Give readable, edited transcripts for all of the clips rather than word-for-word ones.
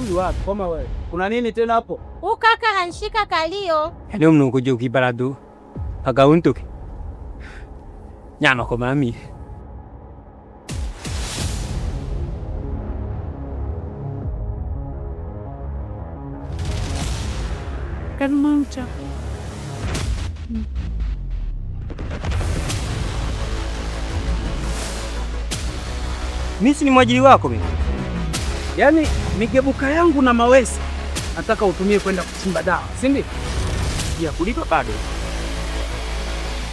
Huyu wapi? Koma wewe. Kuna nini tena hapo? Ukaka hanshika kalio. Yaani mnukuja ukibaladu paka untuke nyama kwa mami. Mimi si ni mwajiri wako mimi. Yaani migebuka yangu na mawesa nataka utumie kwenda kuchimba dawa, si ndio? Ya kulipa bado.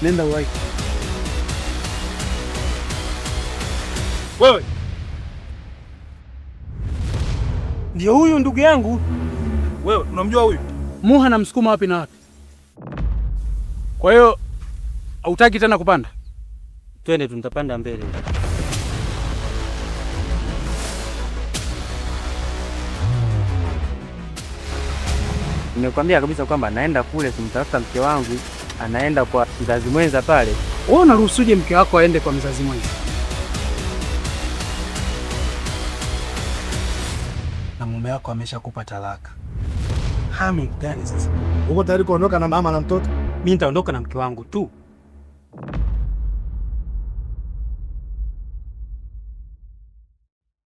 Nenda uwai. Wewe ndio huyu ndugu yangu. Wewe unamjua huyu? Muha na msukuma wapi na wapi? Kwa hiyo hautaki tena kupanda? Twende, tutapanda mbele. Nimekwambia kabisa kwamba naenda kule kumtafuta mke wangu, anaenda kwa mzazi mwenza pale. Wewe unaruhusuje mke wako aende kwa mzazi mwenza? Na mume wako ameshakupa talaka. Hami gani sasa? Uko tayari kuondoka na mama na mtoto? Mimi nitaondoka na mke wangu tu.